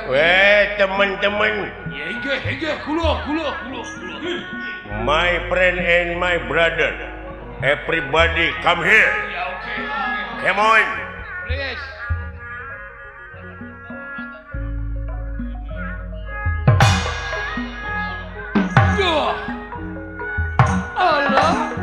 Weh teman-teman. My friend and my brother, everybody come here. Come on. Please. Allah.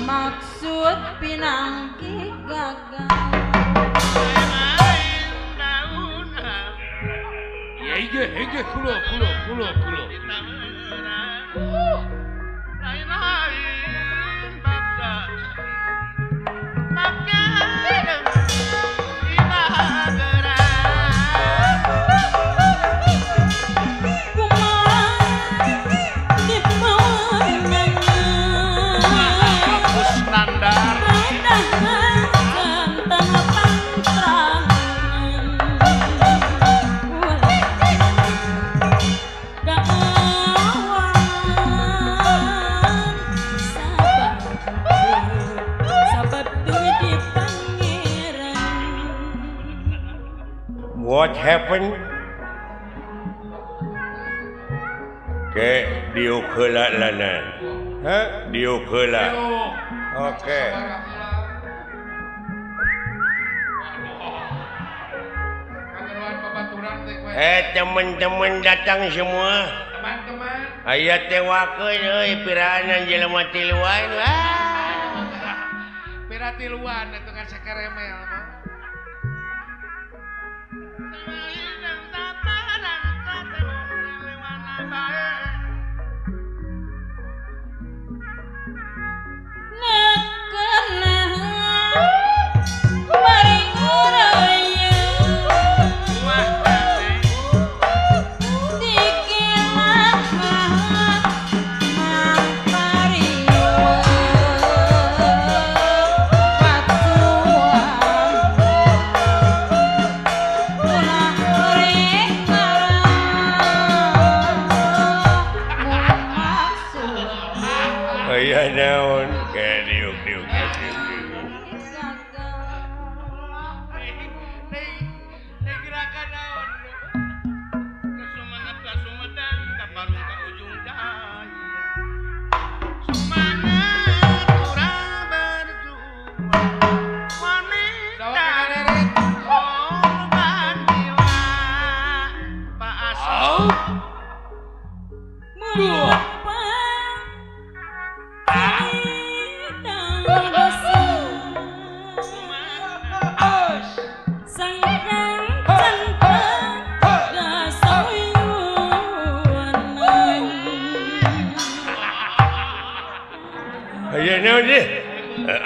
Maksud pinangki gagal. Iya, kulo. What happened? Ke diuk heula lanan. Hah? Diuk heula. Oke. Teman-teman datang semua. Teman-teman. Aya tewakeun euy piraanan jelema tiluan lah. Pira tiluan atuh kan sakaremel mah.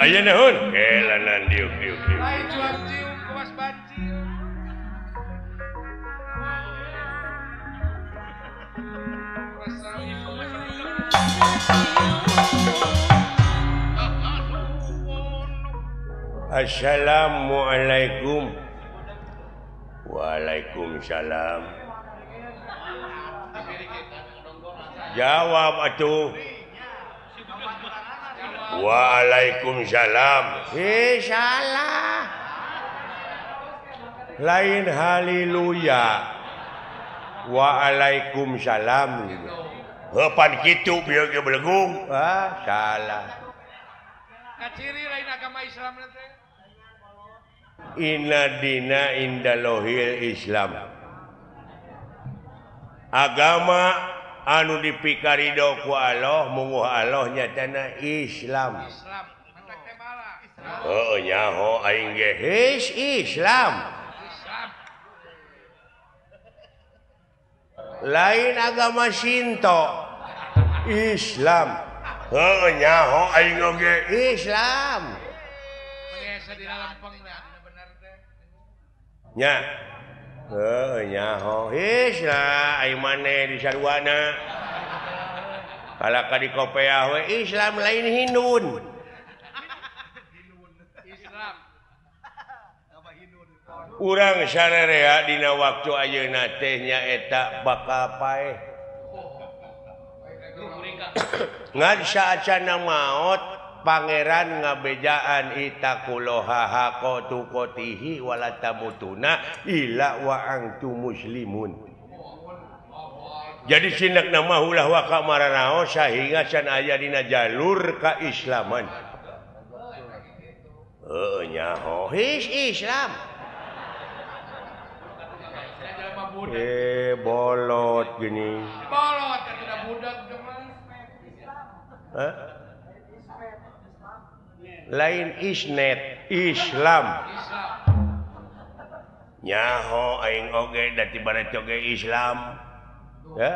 Aya naon? Kelanan diuk diuk diuk. Lain cuang cium kuas bancil. Assalamualaikum. Waalaikumsalam. Jawab atuh. Waalaikumsalam. Salah. Lain haleluya. Waalaikumsalam. Heupan kitu bieu ge belegung. Ah, salah. Kaciri lain agama Islam teh. Inna dina indalohil Islam. Agama anu dipikarido ku Allah munguh Allah nyatana Islam. Islam. Heuh nyaho aing ge his Islam. Islam. Lain agama Shinto. Islam. Heuh nyaho aing oge Islam. Nya. Heuh nyaho Islam aing maneh di sarwana. Kalaka di kopeah we Islam lain Hindun. Islam. Urang sarerea dina waktu ayeuna teh nyaeta bakal paeh. Ngan saacana maot pangeran ngabejaan itaqullaha haqqa tuqatihi wala tamutuna illa wa antum muslimun. Jadi sindak nama ulah waka maranao sehingga can aya dina jalur keislaman. Heuh nyaho his Islam. Bolot gini. Bolot tidak budak Hah? Lain isnet Islam. Nyaho aing oge da tibara oge Islam. Ya.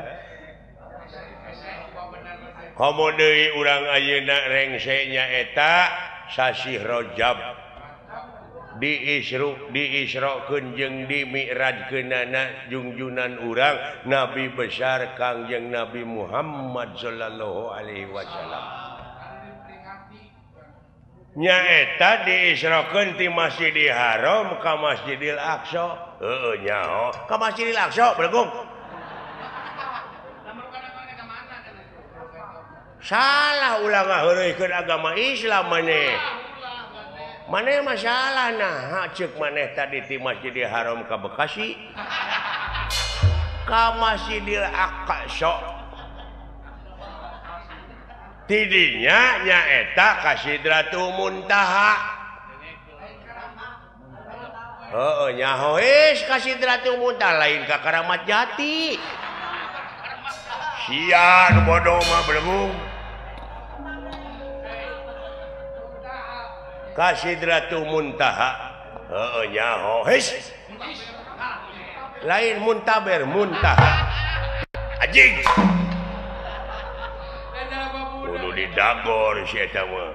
Komo deui urang ayeuna rengse nyaeta sasih Rajab. Diisrokeun jeung dimi'rajkeunana jungjunan urang Nabi besar Kangjeng Nabi Muhammad sallallahu alaihi wasallam. Nyaeta diisrokeun ti Masjidil Haram ka Masjidil Aqsa. Heueuh nyaho ka Masjidil Aqsa belegung. Salah ulah ngaheureuykeun agama Islam maneh. Maneh masalah nah ceuk maneh tadi ti Masjidil Haram ka Bekasi ka Masjidil Aqsa. Tidinya nyaeta ka Sidratul Muntaha. Heueuh nyaho geus ka Sidratul Muntaha lain ka Karamat Jati. Sia nu bodoh mah belegung. Ka Sidratul Muntaha. Heueuh nyaho geus. Lain muntaber muntaha. Anjing. Kudu didagor si eta mah.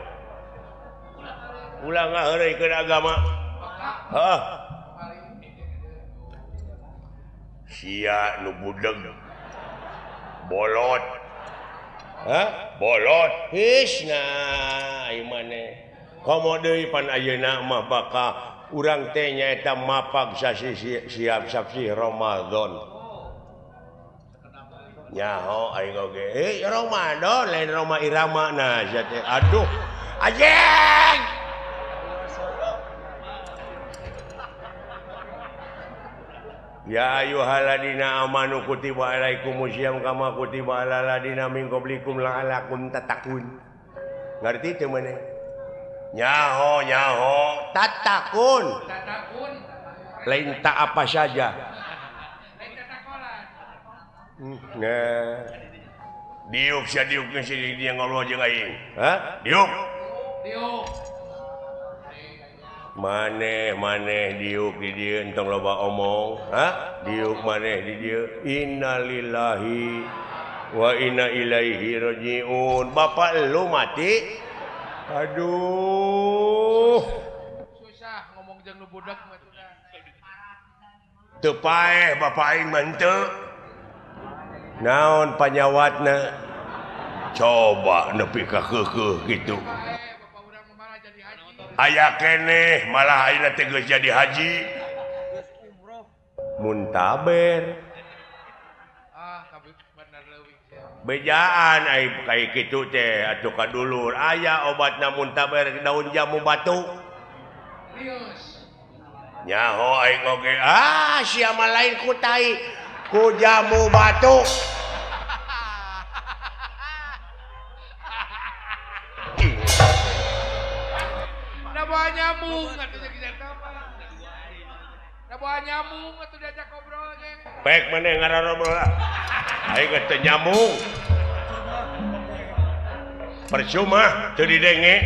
Ulah ngaheureuykeun agama. Heuh. Sia nu budeg. Bolot. Hah? Bolot. His nah ieu maneh. Komo deui pan ayeuna mah bakal urang teh nyaeta mapag sasi siap sasi Ramadan. Nyaho aing oge. Ramadan lain Roma Irama nah sia teh. Aduh. Anjing. Ya ayyuhalladzina amanu kutiba alaikumusiyam kama kutiba alal ladzina min qablikum la'allakum tattaqun. Ngarti teu maneh? Nyaho nyaho tatakun. Tatakun. Lain tak apa saja. Lain tatakolan. Nah. Diuk sia diuk geus dia ngobrol jeung aing. Hah? Diuk. Diuk. Maneh maneh diuk di dieu entong loba omong. Hah? Diuk maneh di dieu. Innalillahi wa inna ilaihi rajiun. Bapak lu mati. Aduh. Susah ngomong jeung nu budak mah tuh. Teu paeh bapak aing mah henteu. Naon panyawatna? Coba nepi ka keukeuh kitu. Aya keneh malah ayeuna teh geus jadi haji. Muntaber. Ah, kabeh bener leuwih. Bejaan ai kai kitu teh atuh ka dulur aya obat namun taber daun jamu batu. Nyaho aing oge ah sia mah lain ku tai ku jamu batu. Da bawa nyamung atuh jeung eta mah. Da bawa nyamung atuh diajak ngobrol ge. Pek maneh ngarobrol lah. Aing teu nyambung. Percuma teu didenge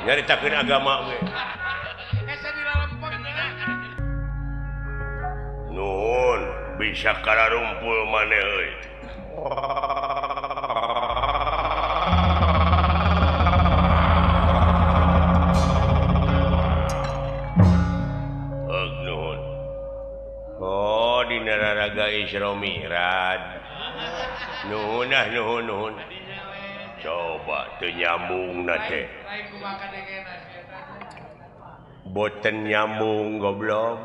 nyaritakeun agama ge. Asa dilalempeng. Nuhun bisa kararumpul maneh euy. Heug nuhun. Oh dina raraga Isra Mi'raj. Nuhun ah nuhun nuhun. Coba teu nyambung na teh. Boten nyambung goblok.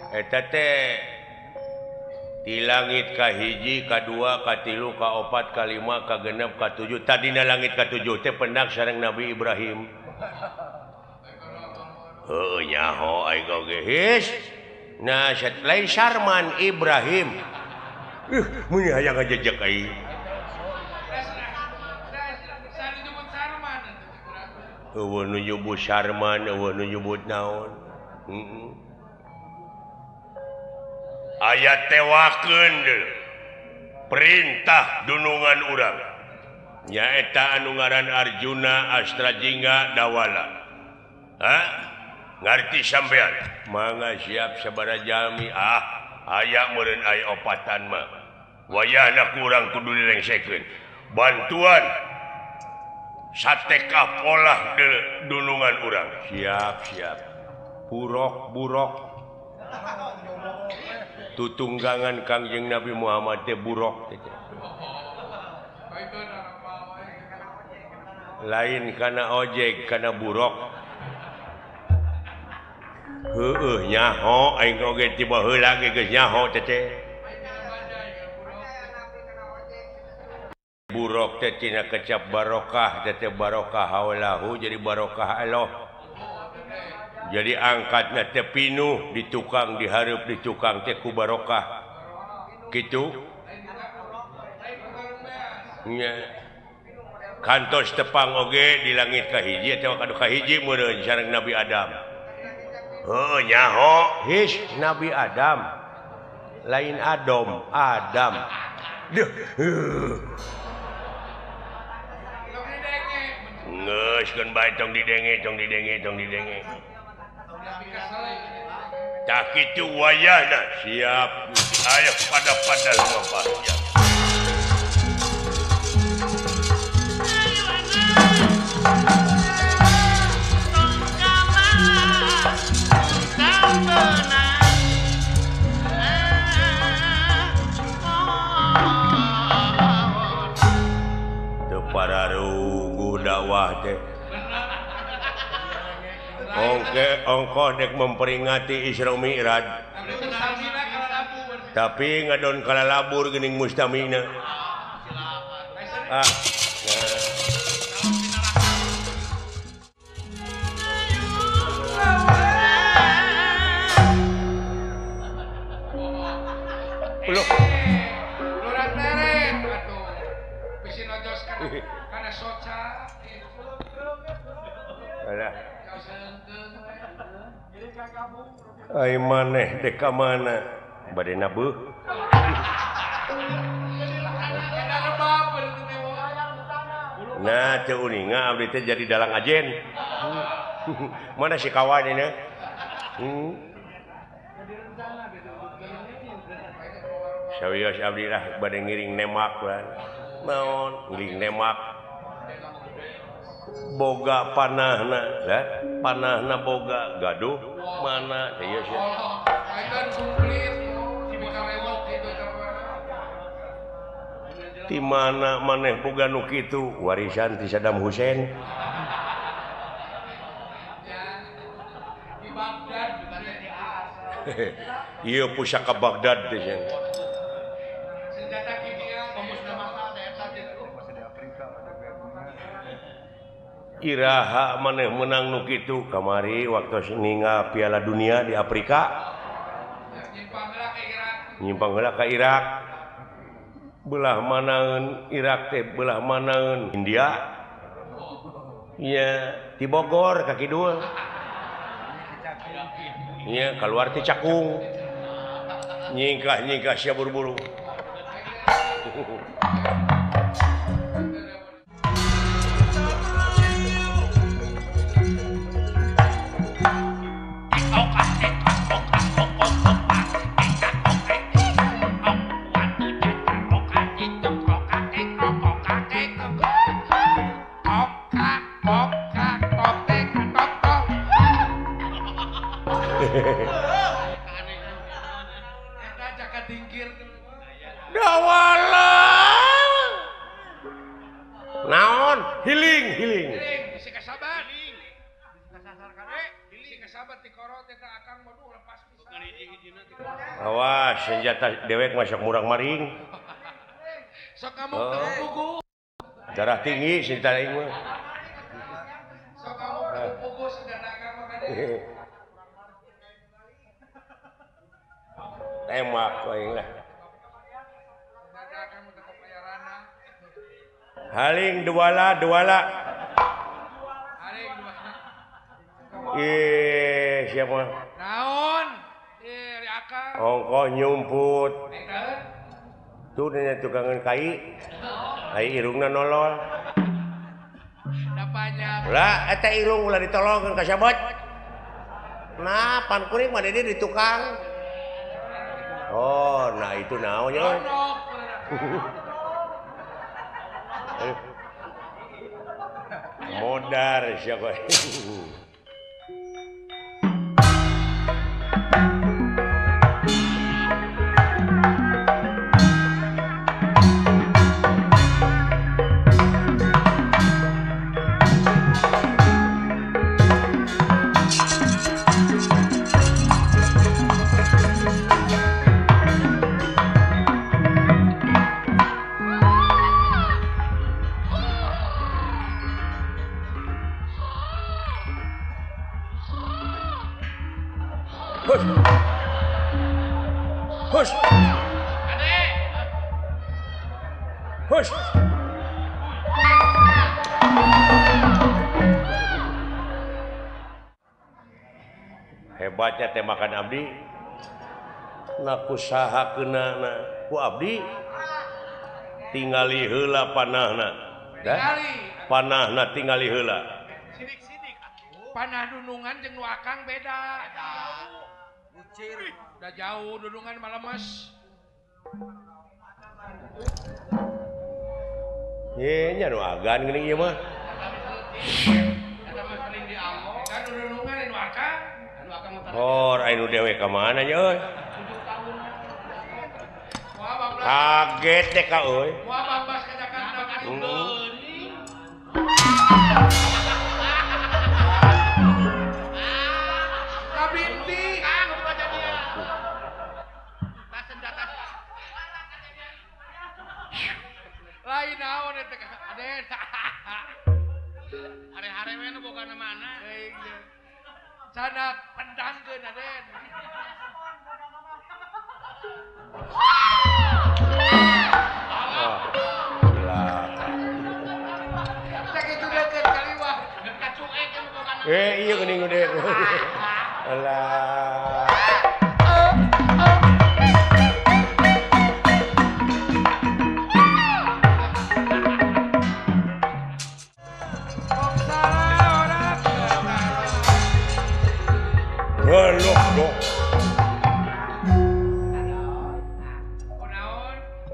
Eta teh di langit kahiji, kadua, katilu, kaopat, kalima, kagenep, katujuh. Tadina langit katujuh teh pendak sareng Nabi Ibrahim. Heuh nyaho aing oge his. Nah, lain Sarman Ibrahim. Mun hayang ngajejek aing. Eueuh nu nyebut Sarman, eueuh nu nyebut naon. Heeh. Aya tewakeun perintah dunungan urang. Nyaeta anu ngaran Arjuna Astrajingga Dawala. Hah? Ngarti sampean? Mangga siap sabaraha jalmi ah aya meureun aya opatan mah. Wayahna kurang kudu dilengsekeun. Bantuan sateka polah dunungan urang. Siap siap. Burok burok. Tutunggangan Kangjeng Nabi Muhammad teh burok teh. Lain kana ojek kana burok. Heueuh nyaho aing oge ti baheula ge geus nyaho teh. Burok teh tina kecap barokah teh barokah haulahu jadi barokah Allah. Jadi angkatna teh pinuh di tukang dihareup di tukang teh ku barokah. Kitu. Nya. Kantos tepang oge di langit kahiji atawa kadu kahiji meureun sareng Nabi Adam. Oh nyaho his Nabi Adam lain Adom Adam. Duh. Geus keun bae tong didenge tong didenge tong didenge. Tah kitu wayahna siap. Ayo pada-pada lumampah siap. Para rugu dakwah teh. Ongke ongkoh dek memperingati Isra Mi'raj. Tapi ngadon kalalabur geuning mustamina. Ah. Loh. Lurah teret atuh. Bisi nojos kana soca. Alah. Ai maneh dek ka mana? Bade nabeuh. Nah, teu uninga abdi teh jadi dalang ajen. Mana si kawan ini? Sawios abdi lah bade ngiring nemak kan. Naon ngiring nemak. Boga panahna, lah panahna boga gaduh mana teh ieu sia. Di mana maneh boga nu kitu warisan ti Saddam Hussein. Ieu pusaka Baghdad teh cenah. Senjata kimia pemusnah massal teh eta Iraha maneh menang nu kitu kamari waktu ningal Piala Dunia di Afrika. Nyimpang heula ka Irak. Belah manaeun Irak teh belah manaeun India. Nya ti Bogor ka kidul. Nya kaluar ti Cakung. Nyingkah-nyingkah sia buru-buru. Naon healing healing awas senjata dewek masuk murang maring oh. Darah tinggi senjata aing mah tembak aing lah. Haling duala duala. Ih, siapa? Naon? Ih, akang. Ongkoh nyumput. Tuh nanya tukangan kai. Ai irungna nolol. Lah, eta irung ulah ditolongkeun ka sabot. Nah, pan kuring mah di tukang. Oh, nah itu naonnya. Modar siapa? Hush. Hush. Hebatnya tembakan abdi. Na kusaha keunana ku abdi. Tingali heula panahna. Panahna tingali heula. Panah dunungan jeung nu akang beda. Bucir. Udah jauh dunungan malah mas. Ye nya nu agan geuning ieu mah. Kan dunungan nu akang. Hor aya nu dewe ka mana nya euy. Kaget teh ka euy. Moal babas ka Jakarta ka lain naon eta Aden. Hare-hare we nu boga mana. Sana pendangkeun Aden. Sakitu deukeut kaliwah. Kacuek nu boga. Eh ieu geuning gede. Alah.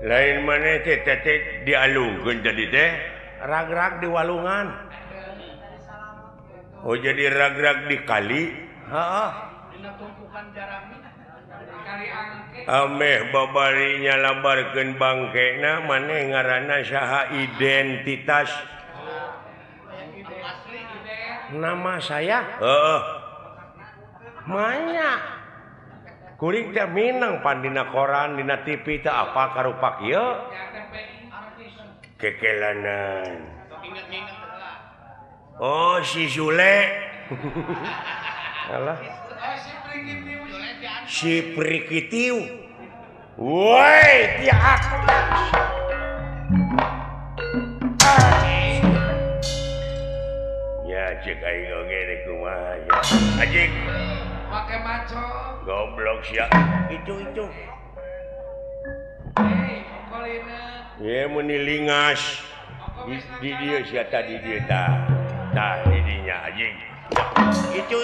Lain mana teh teh dialungkeun jadi teh rag-rag di walungan. Oh jadi rag-rag di kali. Heeh. Ameh babari nyalabarkeun bangkena maneh ngaranna saha identitas. Nama saya? Heeh. Manya. Kuring teh minang pan dina koran dina TV teh apa karupak ieu kekelanan. Oh si Sule. Alah. Si Prikitiu. Woi, tiak. Ya cek aing oge rek kumaha ya. Anjing. Make maco. Goblok sia. Itu. Hei, kolina. Ye meni lingas. Di dieu sia tadi dieu tah. Tah di dinya anjing. Itu.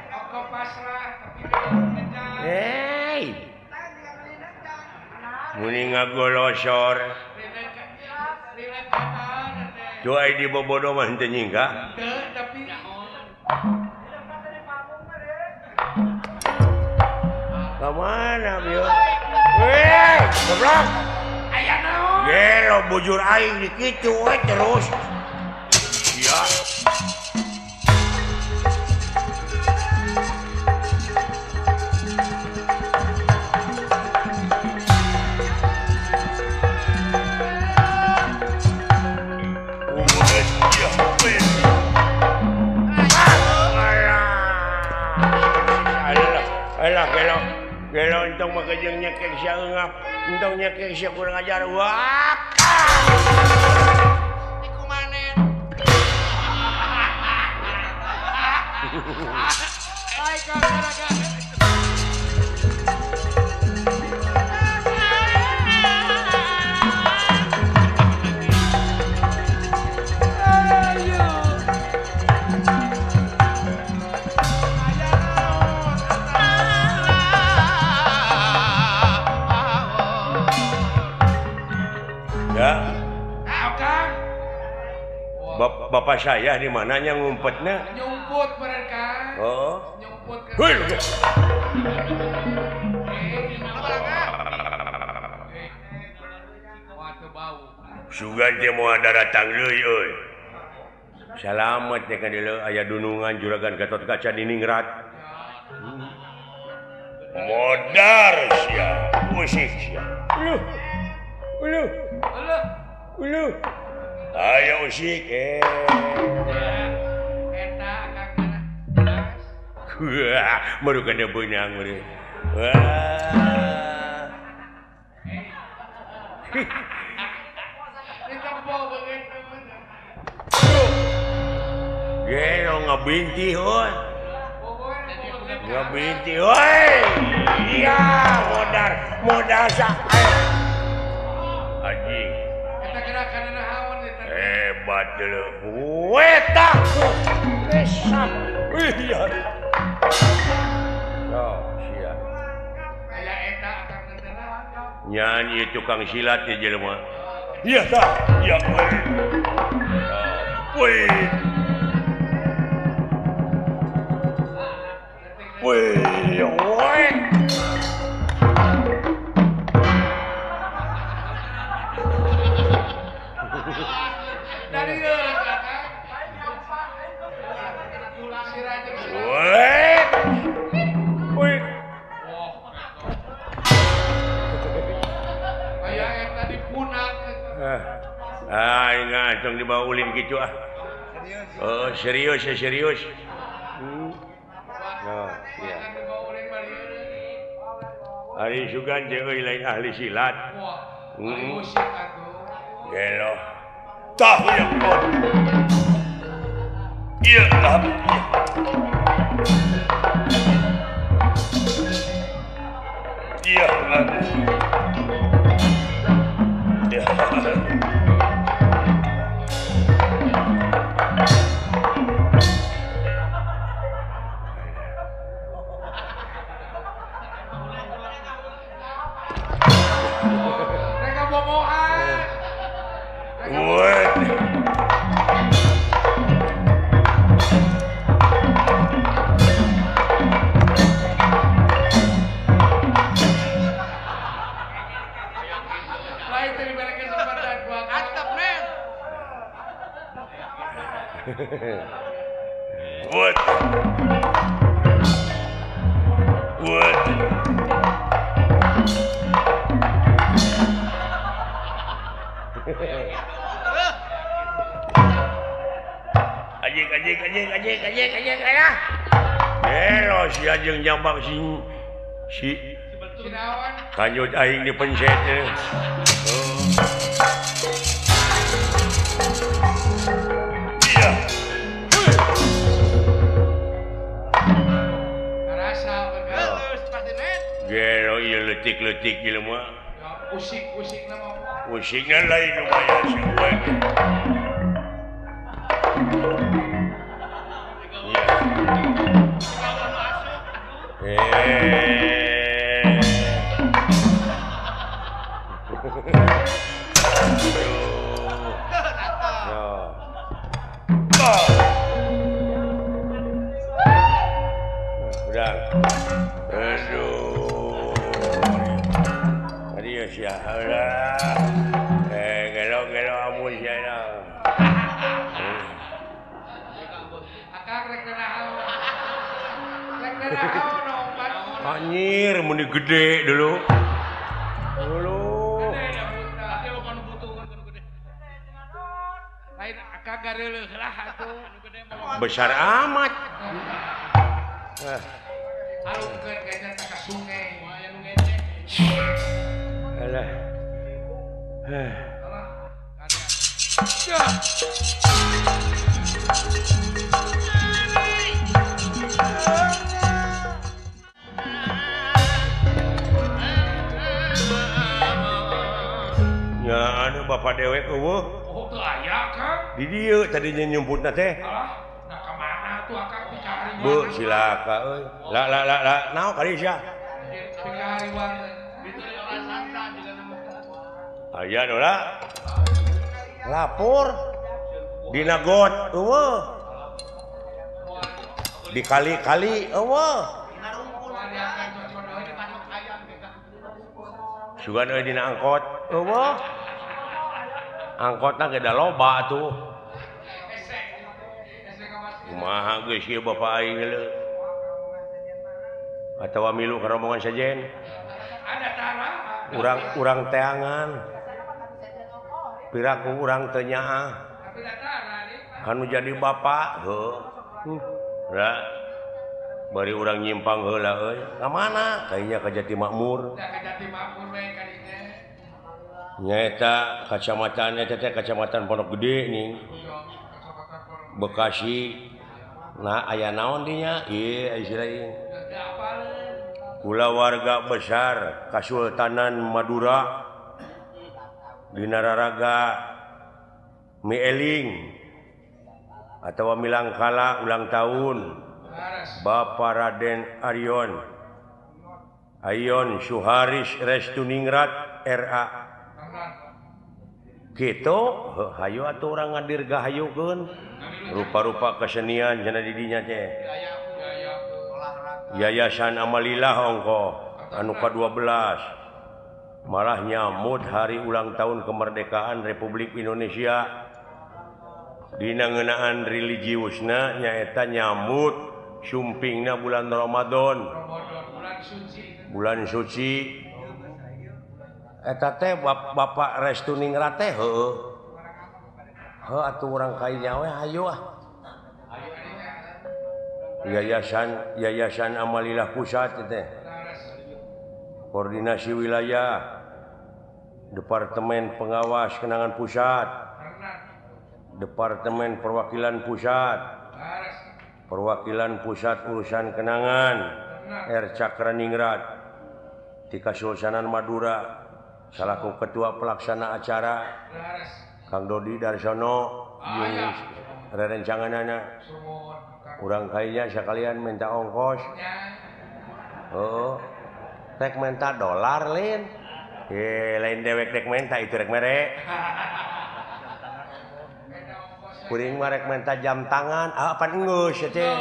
Oko pasrah tapi ngejar. Hei. Muni ngagolosor. Doa di bobodo mah henteu nyingka. Teu tapi ka mana bieu? Weh, goblok. Aya naon? Gelo bujur aing di kitu we terus. Sia. Alah, gelo. Gelo entong mah jeung nyekek sia eungap. Entong nyekek sia kurang ajar. Wah. Niku manen. Ai ka ka. Bapak saya di mananya ngumpetnya? Nyumput mereka. Oh. Nyumput ke. Sugan teh moal daratang deui euy. Salamet teh ka dieu aya dunungan juragan Gatot Kaca diningrat. Modar sia, usik sia. Uluh. Uluh. Uluh. Ayo usik eta akang kana. Wah, baru kana beunang meureun. Wah. Ditempo beungeut. Gelo ngabinti heuy. Ngabinti heuy. Iya, modar, modar sa. Anjing. Eta gerakanna naon? Hebat dulu. Weta. Besar. Iya. Oh, sia. Aya eta akang teh. Nyanyi tukang silat ya jelema. Iya tah. Iya. Wih. Wih, wih. Dari Ah, ingat tong dibawa ulin gitu ah. Oh, serius ya serius. Oh, iya. Ari sugan jeung euy lain ahli silat. Gelo. Tah ya. Iya, tah. Iya, iya. Mereka boboan. What? What? Wah. Ajik ajik ajik ajik ajik ajik alah. Gelo si ajeng jambak si si kanjut aing dipencet. Oh. Iya. Gelo ieu leutik-leutik jelema. Usik-usikna mah. Usikna lain lumayan si gue. Udah. Aduh. Tadi ya siapa? Gelo-gelo amun siapa? Akang rek naon? Rek naon Anjir, meni gede dulu. Dulu. Lain akang gareuleuh lah atuh. Besar amat. Alungkeun kayaknya ka sungai. Aya nu ngecek. Alah. Ya anu bapak dewek eueuh. Oh teu aya Kang. Di dieu tadinya nyumputna teh. Alah, nah ka mana tuh akang pikahariwang. Bu silaka euy. La la la la naon kali sia? Pikahariwang. Aya nu la. Lapor dina got eueuh. Dikali-kali eueuh. Sugan euy dina angkot eueuh. Angkotna ge da loba atuh. Kumaha geus ieu bapa aing leuh. Atawa milu ka rombongan sejen. Urang-urang teangan. Piraku urang teu nyaah. Anu jadi bapa heuh. Ra bari urang nyimpang heula euy. Ka mana? Kayaknya ka Jati Makmur. Ka Jati Makmur we ka dinya. Nyaeta kacamatan eta teh kacamatan Pondok Gede nih. Bekasi. Nah aya naon dinya? Ieu istilah ieu. Kulawarga besar Kasultanan Madura dina raraga Mieling atawa Milangkala ulang tahun Bapak Raden Arion Ayon Suharis Restuningrat RA gitu hayu atuh urang ngadirgahayukeun rupa-rupa kesenian cenah di dinya teh Yayasan Amalilah ongko anu ka-12 malah nyamut hari ulang tahun kemerdekaan Republik Indonesia dina ngeunaan religiusna nyaeta nyamut sumpingna bulan Ramadan bulan suci eta teh Bapak Restuningrat teh heueuh heuh atuh urang ka dinya we hayu ah Yayasan Yayasan Amalilah Pusat teh Koordinasi Wilayah Departemen Pengawas Kenangan Pusat Departemen Perwakilan Pusat Perwakilan Pusat Urusan Kenangan R. Cakraningrat di Kasultanan Madura salaku Ketua Pelaksana Acara Kang Dodi Darsono jeung rerencanganana urang kayaknya sekalian minta ongkos oh rek minta dolar lin lain dewek rek minta itu rek mere kuring mah rek minta jam tangan apa enggeus teh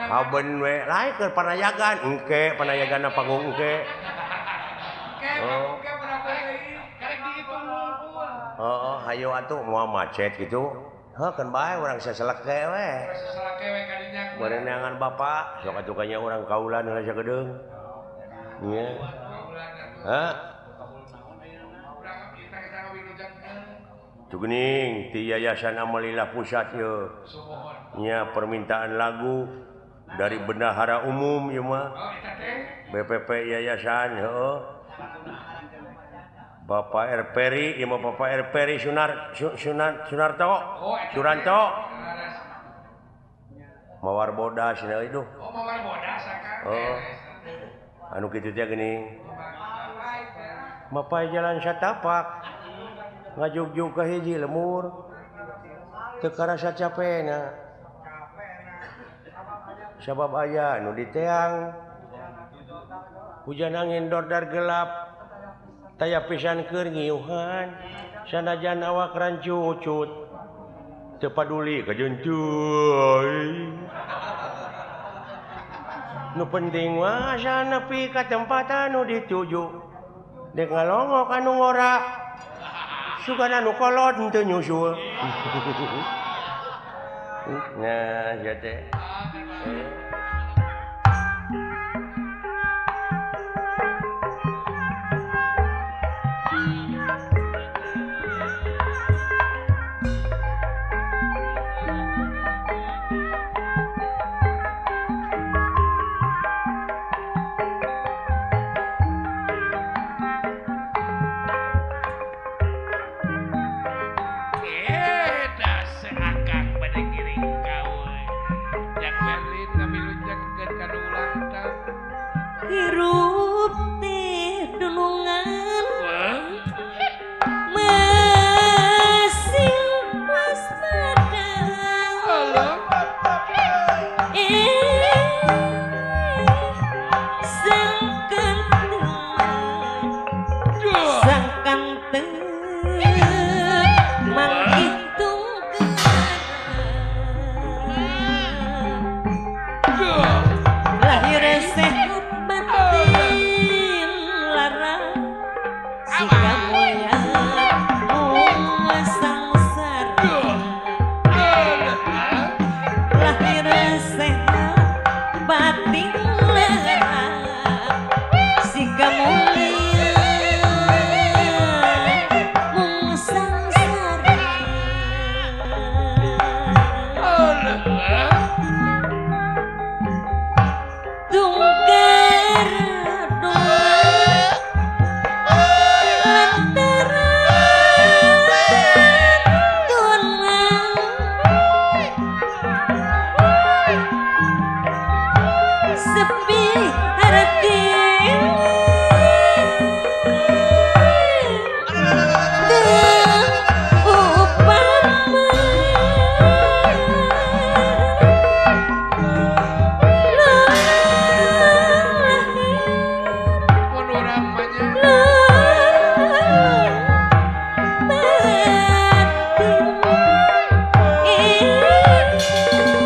haben we lain keur panayagan engke panayaganna panggung engke oh oh hayo atuh moal macet gitu heuh keun bae urang saseleke we saseleke we ka dinya Barenangan bapak sok atuh kanya urang kaulan heula sagedeung. Nya. Hah? Tuh geuning ti Yayasan Amalillah Pusat yeuh. Nya permintaan lagu dari Bendahara Umum ieu mah. BPP Yayasan heuh. Bapak R. Peri, ieu mah Bapak R. Peri Sunarto. Suranto. Mawar bodas cenah euy duh. Oh, mawar bodas akang. Heeh. Anu kitu teh geuning. Mapai jalan satapak. Ngajugjug ka hiji lemur. Teu karasa capena. Sabab aya nu diteang. Hujan angin dordar gelap. Taya pisan keur ngiuhan. Sanajan awak rancucut. Teu paduli kajeun cuy. Nu penting mah asa nepi ka tempat anu dituju. Dek ngalongok anu ngora. Sugan anu kolot henteu nyusul. Nah, sia teh. Hirup teh dunungan masing waspada sangkan teu manghitung lahir sehat batin lara sika mulia mung sangsara lahir sehat batin lara sika mulia mung sangsara tungkar lantaran tulang sepi hati upama Mun urang mah nya.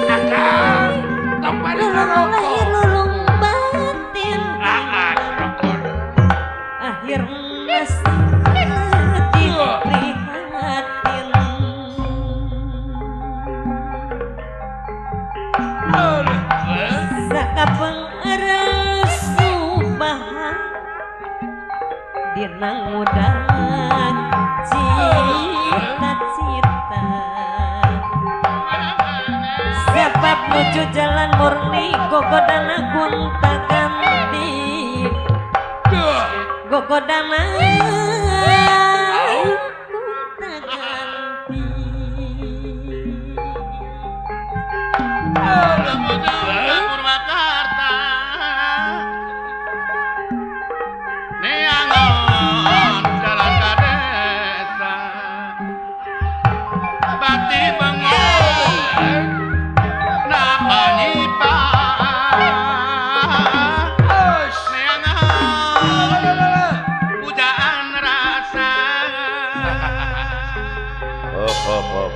Akang, tong bari ngarokok. Lahir lulung batin Ah, rokok. akhir sedih prihatin sakapeng subahan dina ngudag cita-cita sebab nuju jalan murni gogodana gonta ganti gogodana gonta ganti. Purwakarta neangon jalan ka desa bati bengong napa nyipa neangon pujaan rasa. Hop hop hop.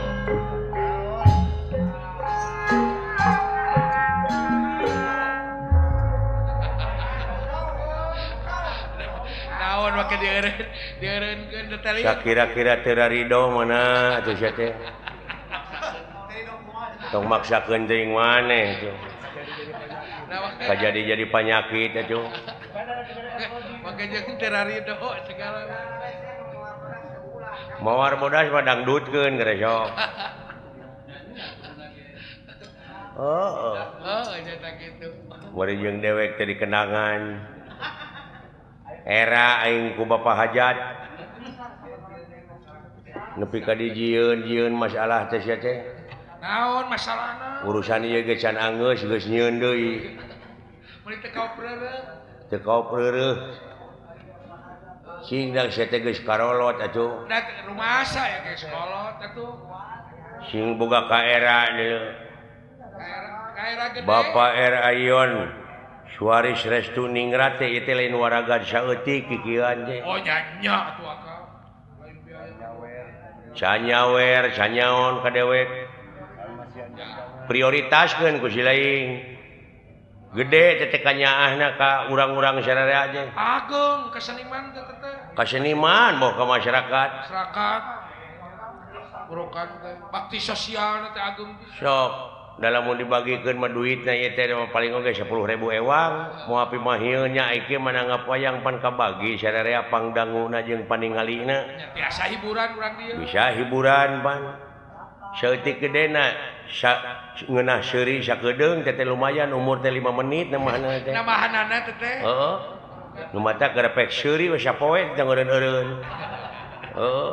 Naon make dieureun-dieureunkeun teh teh. Sakira-kira teu rarido mana atuh sia teh. Tong maksakeun teuing maneh tuh. Kajadi jadi panyakit atuh. Make jeung teu rarido segala. Mawar bodas mah dangdutkeun geura sok. Oh, oh, nya kitu. Bari jeung dewek teh dikenangan. Era aing ku Bapak Hajat. Nepi ka dijieun-jieun masalah teh sia teh. Naon masalahna? Urusan ieu ge can anggeus geus nyieun deui. Meuli teu kaopreureuh. Teu kaopreureuh. Sing dang sia teh geus karolot atuh. Da rumasa ya geus kolot atuh. Sing boga ka era deui. Ka era gede. Bapak R. Ayon Suaris Restu Ningrat teh ieu teh lain waraga saeutik kikieuan teh. Oh nya nya atuh akang. Lain biaya. Canyawer, canyaon ka dewek. Prioritaskeun ku si lain. Gede teh teh kanyaahna ka urang-urang sararea teh. Ageung kaseniman teh teh. Kaseniman boh ka masyarakat. Masyarakat. Urukan teh bakti sosial teh ageung pisan. Sok dalam mau dibagikeun mah duitna ieu teh paling oge 10.000 ewang, moal pimahieun nya ieu mah nanggap wayang pan kabagi sararea pangdanguna jeung paningalina. Biasa hiburan urang dieu. Bisa hiburan pan. Saeutik gedena ngeunah seuri sakedeung teh lumayan umur teh 5 menit namahanna teh. Namahanana teh teh. Heeh. Nu mata gerepek seuri we sapoe teh ngeureun-eureun. Heeh.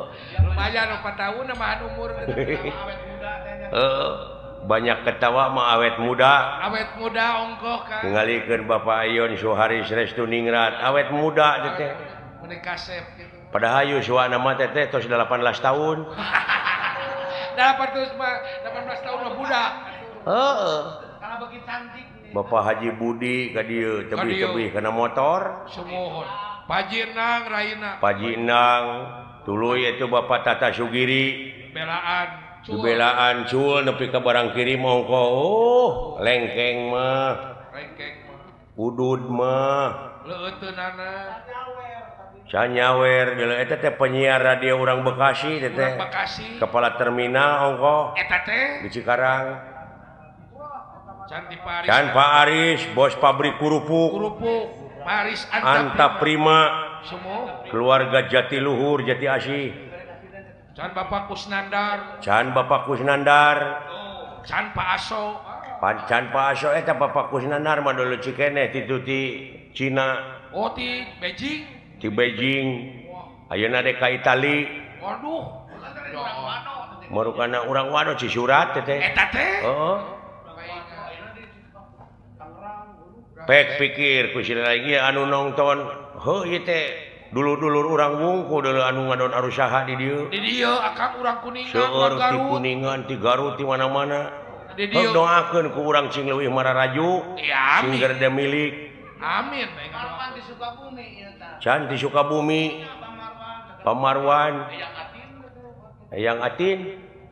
Lumayan 4 tahun namahan umur teh awet muda teh. Heeh. Banyak ketawa mah awet muda. Awet muda ongkoh kan. Ningalikeun Bapak Ayon Suharis Restu Ningrat awet muda teh teh. Meuni kasep kitu. Padahal yuswana mah teh teh tos 18 tahun. 18 tahun mah budak. Heeh. Kalau begitu cantik nih. Bapak Haji Budi ka dieu tebih-tebih kana motor. Sumuhun. Paji Enang raina. Paji Enang tuluy itu Bapak Tata Sugiri. Belaan. Belaan cul nepi ka barang kirim ongko. Oh, lengkeng mah. Lengkeng mah. Udud mah. Leuteunana. Canyawer deuleu eta teh penyiar radio urang Bekasi teh teh. Bekasi. Kepala terminal ongko. Eta teh di Cikarang. Can di Paris. Can Pak Aris, bos pabrik kerupuk. Kerupuk. Paris Anta Prima. Semua. Keluarga Jatiluhur, Jati Asih. Can Bapak Kusnandar. Can Bapak Kusnandar. Can Pak Aso. Can Pak Aso eta Bapak Kusnandar mah dulu cikeneh ti ti Cina. Oh ti Beijing. Di Beijing. Ayeuna dek ka Itali. Waduh. Marukana urang wano Cisurat teh teh. Eta teh. Heeh. Pek pikir ku si lagi anu nonton. Heuh ieu teh dulur-dulur urang wungku dulu anu ngadon arusaha di dieu. Di dieu akang urang Kuningan, seueur Garut. Ti Kuningan, ti Garut, ti mana-mana. Di dieu doakeun ku urang cing leuwih mararaju. Ya, sing amin. gerde milik. Amin. Marwan di Sukabumi ieu tah. Can di Sukabumi. Pamarwan. Eyang Atin.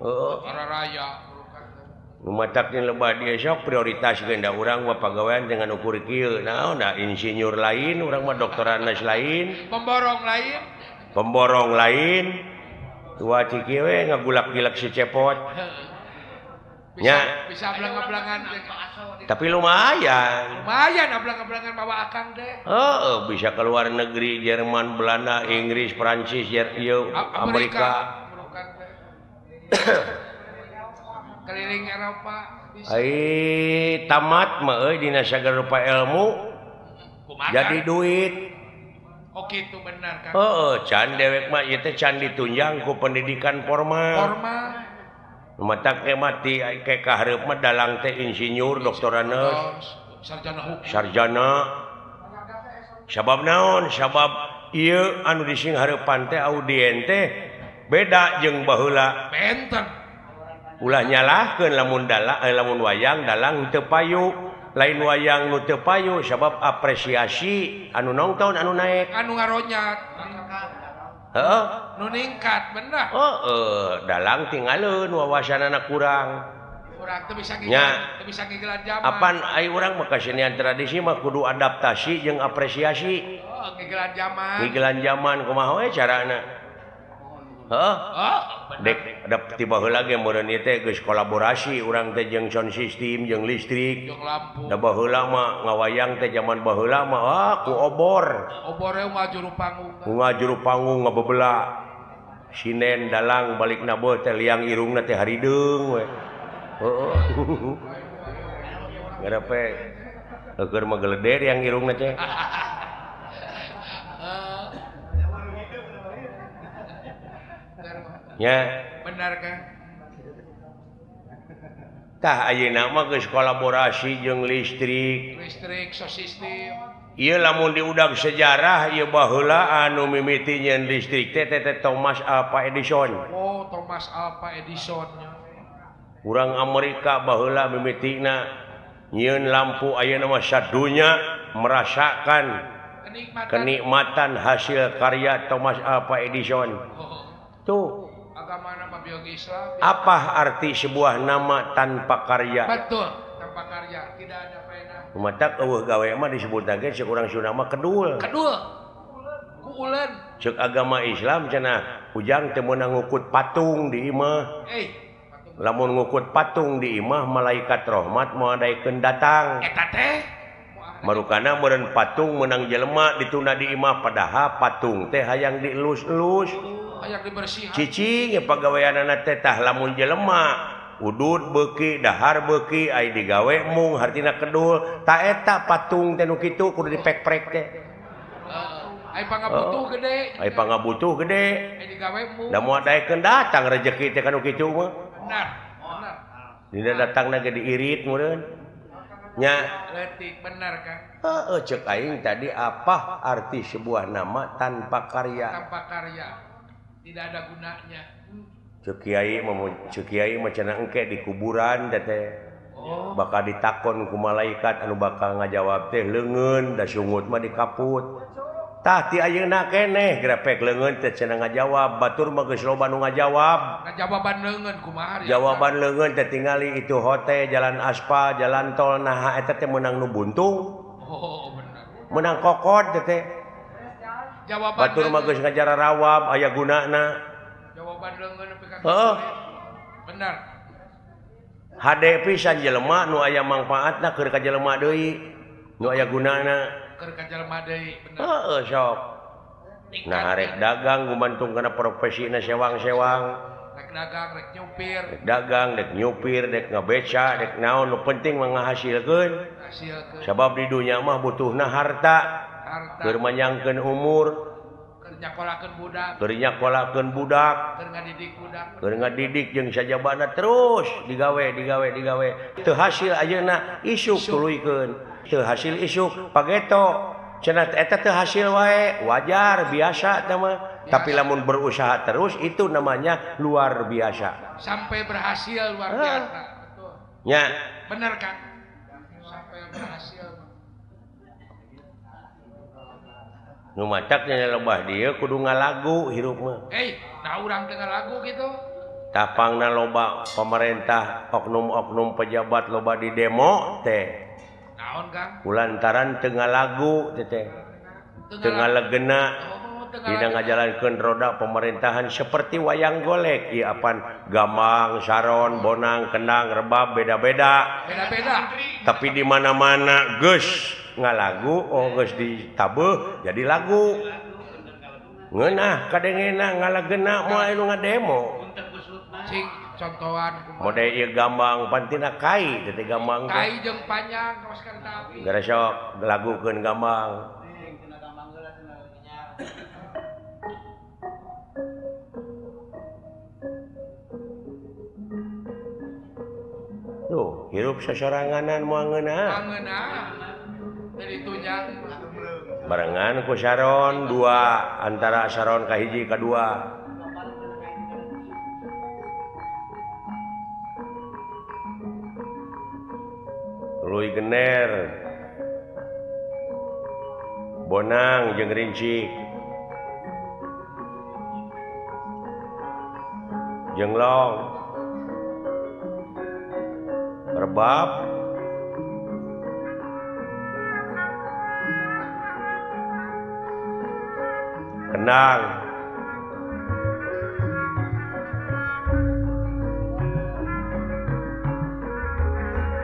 Heeh. Raya. Nu matak teh lebah dieu sok prioritas geun da urang mah pagawean dengan ukur kieu. Naon da insinyur lain, urang mah doktoranes lain, pemborong lain. Pemborong lain. Dua ciki we ngagulak-gilak si cepot. Bisa, bisa ablang-ablangan. Tapi lumayan. Lumayan ablang-ablangan bawa akang deh. Heeh, bisa keluar negeri Jerman, Belanda, Inggris, Prancis, Amerika. Keliling Eropa bisa. Ai tamat mah euy dina sagala rupa ilmu. Kumaha? Jadi duit. Oh kitu benar Kang. Heeh, can dewek mah ieu teh can ditunjang ku pendidikan formal. Formal. Matak teh mati ke kahareup mah dalang teh insinyur, doktoranes, sarjana hukum. Sarjana. Sabab naon? Sabab ieu anu disinghareupan teh audien teh beda jeung baheula. Benten. Ulah nyalahkeun lamun dalang lamun wayang dalang teu payu, lain wayang nu teu payu sabab apresiasi anu nongton anu naek, anu ngaronyat. Heeh, nu ningkat bener. Heeh, dalang tinggalun wawasanana kurang. Urang teu bisa ngigelan, teu bisa ngigelan zaman. Apan ai urang mah kasenian tradisi mah kudu adaptasi jeung apresiasi. Oh, ngigelan zaman. Ngigelan zaman kumaha we carana? Heeh. Dek da ti baheula ge meureun ieu teh geus kolaborasi urang teh jeung sound system jeung listrik. Jeung lampu. Da baheula mah ngawayang teh jaman baheula mah ah ku obor. Obore ngajuru panggung. Ngajuru panggung ngabebela. Sinen dalang balik naboh teh liang irungna teh harideung we. Heeh. Ngarepe keur mah geleder yang irungna teh. Nya. Benar kan? Tah ayeuna mah geus kolaborasi jeung listrik. Listrik, sound system. Ieu lamun diudag sejarah ieu baheula anu mimiti nyeun listrik teh teh Thomas Alva Edison. Oh, Thomas Alva Edison. Urang Amerika baheula mimitina nyieun lampu ayeuna mah sadunya merasakan kenikmatan hasil karya Thomas Alva Edison. Oh. Tuh. Agama nama biologi Islam. Apa arti sebuah nama tanpa karya? Betul, tanpa karya tidak ada faedah. Matak eueuh gawe mah disebutna ge ceuk urang Sunda mah kedul. Kedul. Kuuleun. Ceuk agama Islam cenah ujang teu meunang ngukut patung di imah. Patung. Lamun ngukut patung di imah malaikat rahmat moal daekeun datang. Eta teh marukana meureun patung meunang jelema ditunda di imah padahal patung teh hayang dielus-elus. Hayang dibersihan. Cicing ge pagaweanana teh tah lamun jelema udud beuki dahar beuki ai digawe mung hartina kedul ta eta patung teh nu kitu kudu dipek-prek teh. Ai pangabutuh gede. Ai pangabutuh gede. Ai digawe mung. Da moal daekeun datang rejeki teh kanu kitu mah. Benar. Benar. Dina datangna ge diirit meureun. Nya leutik benar kan? Heeh ceuk aing tadi apa arti sebuah nama tanpa karya? Tanpa karya. Tidak ada gunanya. Ceuk kiai mah cenah engke di kuburan teh. Oh. Bakal ditakon ku malaikat anu bakal ngajawab teh leungeun da sungut mah dikaput. Tah ti ayeuna keneh grepek leungeun teh cenah ngajawab batur mah geus loba nu ngajawab. Ngajawaban leungeun kumaha? Jawaban leungeun teh tingali itu hotel, jalan aspal, jalan tol naha eta teh meunang nu buntung. Oh, bener. Meunang kokod teh. Jawaban batur mah geus ngajarawab aya gunana. Jawaban leungeun nepi ka heeh. Bener. Hade pisan jelema nu aya mangfaatna keur ka jelema deui. Nu aya gunana. Keur ka jelema deui, bener. Heeh sok. Nah rek dagang gumantung kana profesina sewang-sewang. Rek dagang, rek nyupir. Rek dagang, rek nyupir, rek ngabeca, rek naon nu penting mah ngahasilkeun. Hasilkeun. Sabab di dunya mah butuhna harta. Harta. Keur manyangkeun umur, keur nyakolakeun budak, keur nyakolakeun budak, keur ngadidik budak, keur ngadidik jeung sajabana terus digawe digawe digawe. Teu hasil ayeuna isuk tuluykeun. Teu hasil isuk pageto. Cenah eta teu hasil wae, wajar biasa teh mah. Tapi lamun berusaha terus itu namanya luar biasa. Sampai berhasil luar biasa. Betul. Nya. Bener kan? Sampai berhasil. Nu matak nya lobah dieu kudu ngalagu hirup mah. Nah urang teu ngalagu kitu. Tapangna loba pemerintah, oknum-oknum pejabat loba di demo teh. Naon Kang? Kulantaran teu ngalagu teh teh. Teu ngalegena. Dina ngajalankeun roda pemerintahan seperti wayang golek ieu apan gambang, saron, bonang, kendang, rebab beda-beda. Beda-beda. Tapi di mana-mana geus ngalagu, oh geus ditabeuh jadi lagu. Ngeunah kadengena ngalagena moal anu ngademo. Cing contohan kumaha. Mode ieu gambang pantina kai teh gambang. Kai jeung panjang kawas kereta api. Gara sok lagukeun gambang. Tuh, hirup sasoranganan moal ngeunah. Ngeunah. Jadi tunjang barengan ku saron dua antara saron ka hiji ka dua. Tuluy gener bonang jeung rincik jeung long rebab kendang.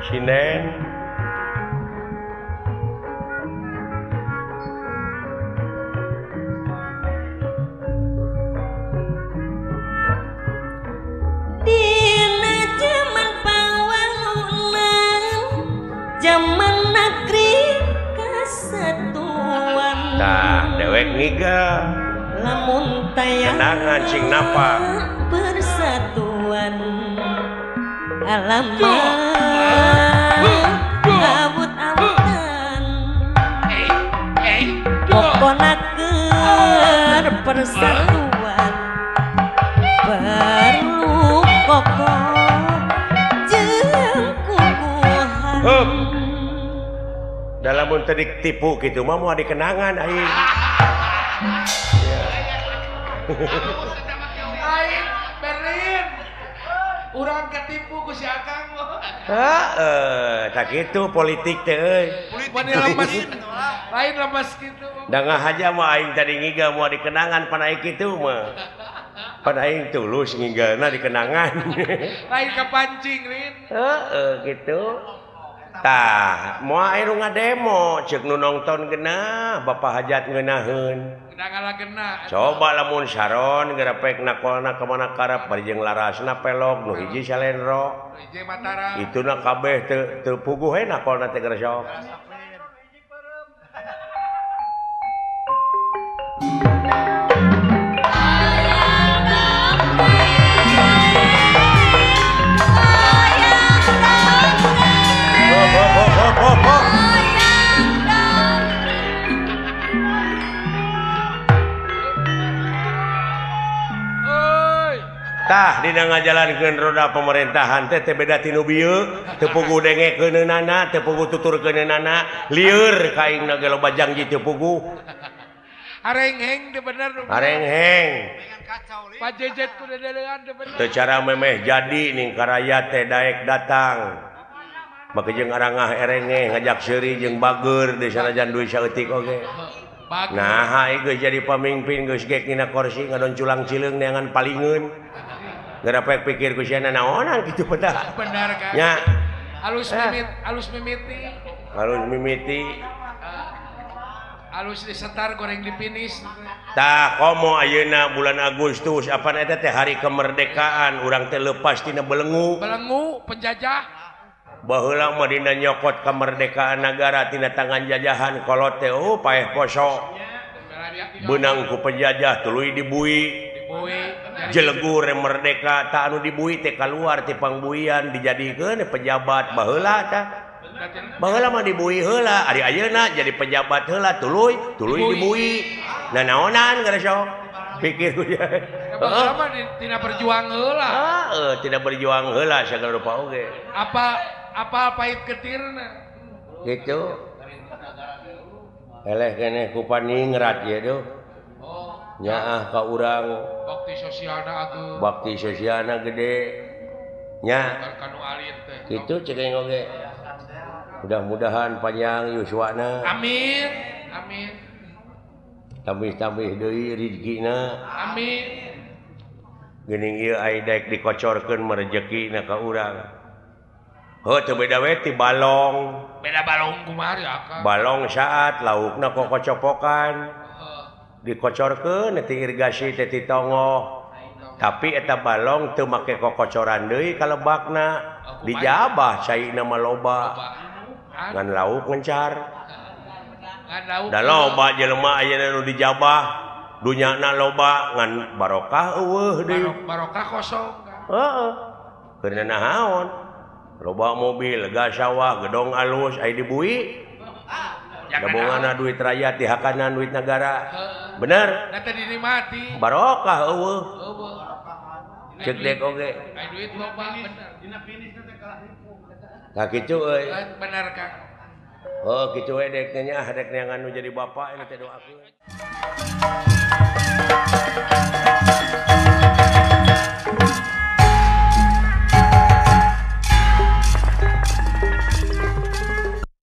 Sinden Dina jaman pawalunan, jaman negeri kesatuan. Tah dewek ngiga lamun tayang kenangan sing napak persatuan alamat awut-awutan pokona keur persatuan perlu kokoh jeung kukuhan. Dalam mun teu ditipu kitu mah moal dikenangan aing. Aing Berlin. Urang ketipu ku si Akang mah. Heeh, tah kitu politik teh euy. Politik lain lemes kitu. Da ngahaja mah aing tadi ngiga moal dikenangan pan aing kitu mah. Pan aing tulus ngigalna dikenangan. Lain kepancing Rin. Heeh kitu. Tah, moal aya nu ngademo ceuk nu nongton geunah Bapak Hajat ngeunaheun. Coba lamun saron gerepek nakolna ka mana karep bari jeung larasna pelog nu hiji salendro. Ituna kabeh teu teu puguh we nakolna teh geresok. Tah dina ngajalankeun roda pemerintahan teh teu beda ti nu bieu, teu puguh dengekeunana, teu puguh tuturkeunana, lieur ka aingna ge loba janji teu puguh. Harengheng teu bener. Harengheng. Pajejet ku dedelean teu bener. Teu cara memeh jadi ning karayat teh daek datang. Make jeung arangah erengeh ngajak seuri jeung bager di sanajan duit saeutik oge. Nah, geus jadi pamimpin geus gek dina kursi ngadon culang cileung neangan palingeun. Gerepek pikir ku sia naonan kitu pedah. Bener kan? Nya. Alus mimit, alus mimiti. Alus mimiti. Alus disetar goreng dipinis. Tah komo ayeuna bulan Agustus apan eta teh hari kemerdekaan urang teh leupas tina belengu. Belengu penjajah. Baheula mah dina nyokot kemerdekaan nagara tina tangan jajahan kolot teh oh paeh poso. Beunang ku penjajah tuluy dibui. Jelegur merdeka tak anu dibui teh kaluar ti pangbuian dijadikeun pejabat baheula tah. Baheula mah dibui heula ari ayeuna jadi pejabat heula tuluy tuluy dibui. Nah naonan geus pikir ku ya. Baheula mah tina berjuang heula. Heeh, tina berjuang heula sagala rupa oge. Apa pahit ketirna gitu. Eleh keneh ku paningrat ieu duh. Nyaah ka urang bakti sosialna ageung. Bakti sosialna gede. Nya. Kitu cek aing oge. Mudah-mudahan panjang yuswana. Amin. Amin. Tambih-tambih deui rezekina. Amin. Geuning ieu ai daek dikocorkeun mah rejekina ka urang. Heuh teu beda we ti balong. Beda balong kumaha ya Akang? Balong saat laukna kokocopokan. Dikocorkeun ti irigasi teh ti tongoh. Tapi eta balong teu make kokocoran deui ka lebakna. Dijabah caina mah loba. Ngan lauk ngencar. Da loba jelema ayeuna nu dijabah, dunyana loba ngan barokah eueuh deui. Barokah kosong. Heeh. Keur naon? Loba mobil, lega sawah, gedong alus, aya dibui. Dabongana duit rakyat dihakanan duit negara. Bener? Da teh dinikmati. Barokah eueuh. Ceuk dek oge. Aya duit loba bener. Dina finisna teh kalah ripuh. Tah kitu euy. Bener Kang. Oh kitu we dek nya dek neangan nu jadi bapak ini teh doakeun.